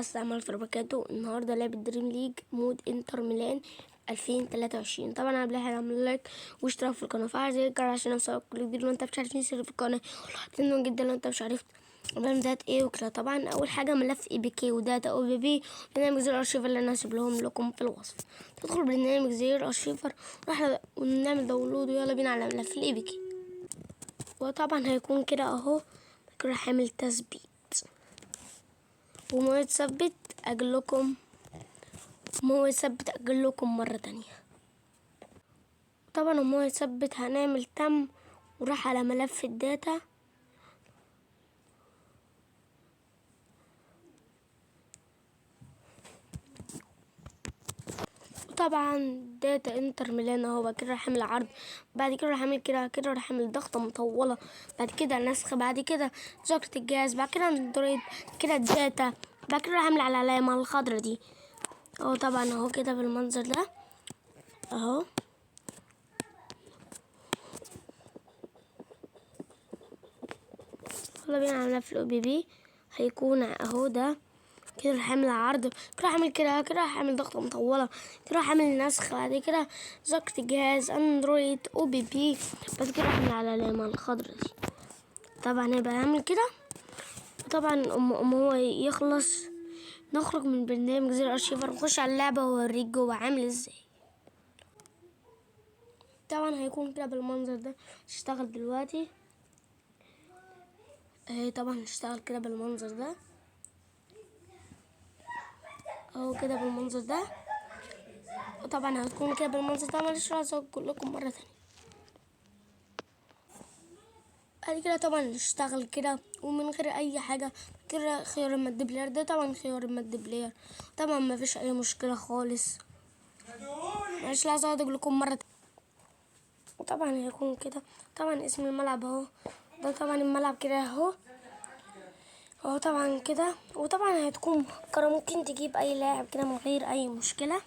السلام عليكم وبركاته. النهارده لعبة Dream League mode انتر ميلان 2023. طبعا قبل اعمل like واشتراك في القناة وفعل زر الجرس عشان يوصلك كل جديد. لو انت مش عارف نسير في القناة تنون جدا لو انت مش عرفت برنامجات ايه وكده. طبعا اول حاجة ملف APK و data OBB برنامج ZArchiver اللي انا هسيب لهم لكم في الوصف. تدخل برنامج ZArchiver راح ونعمل download ويلا بينا على ملف ال APK. وطبعا هيكون كده اهو، راح اعمل تثبيت وما يتثبت اجلكم، ما يثبت اجلكم مرة تانية. طبعا وما يثبت هنعمل تم وراح على ملف ال data. طبعا data انتر ميلان اهو. بعد كده راح اعمل عرض، بعد كده راح اعمل كده كده، راح اعمل ضغطه مطولة، بعد كده نسخ، بعد كده ذاكره الجهاز، بعد كده اندرويد، كده ال data، بعد كده راح اعمل على العلامة الخضرا دي اهو. طبعا اهو كده بالمنظر ده اهو. يلا بينا على ملف ال OBB هيكون اهو ده كده. راح اعمل عرض كده، راح اعمل كده كده، راح اعمل ضغطه مطولة كده، راح اعمل نسخ، بعد كده ذاكره الجهاز اندرويد OBB، بعد كده راح اعمل على العلامة الخضرا دي. طبعا هيبقى عامل كده. طبعا ام هو يخلص نخرج من برنامج ZArchiver ونخش على اللعبة واوريك جوه عامل ازاي. طبعا هيكون كده بالمنظر ده. اشتغل دلوقتي اهي. طبعا هشتغل كده بالمنظر ده اهو، كده بالمنظر ده. وطبعا هتكون كده بالمنظر ده. معلش عايز اقول لكم مرة تانية. بعد كده طبعا نشتغل كده ومن غير اي حاجة كده. خيار ال multiplayer ده طبعا خيار ال multiplayer طبعا ما فيش اي مشكلة خالص. معلش عايز اقول لكم مرة تانية. وطبعا هيكون كده. طبعا اسم الملعب اهو ده، طبعا الملعب كده اهو اهو طبعا كده. وطبعا هتكون مهكرة، ممكن تجيب اي لاعب كده من غير اي مشكلة.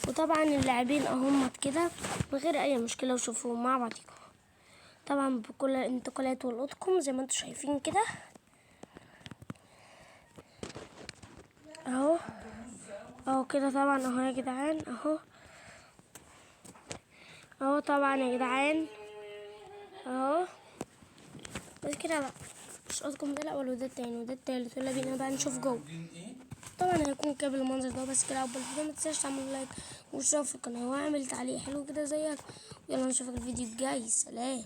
وطبعا اللاعبين اهم كده من غير اي مشكلة، وشوفوهم مع بعضكم طبعا بكل الانتقالات والقطكم زي ما انتم شايفين كده اهو اهو كده. طبعا اهو يا جدعان اهو اهو طبعا يا جدعان اهو. بس كده بقى مش قصدكم ده الاول وده التاني وده التالت، ولا بينا بقى نشوف جوه. طبعا هيكون كده بالمنظر ده. بس كده اول فيديو، ما تنساش تعمل like واشتراك في القناة واعمل تعليق حلو كده زيك. ويلا نشوفك الفيديو الجاي. سلام.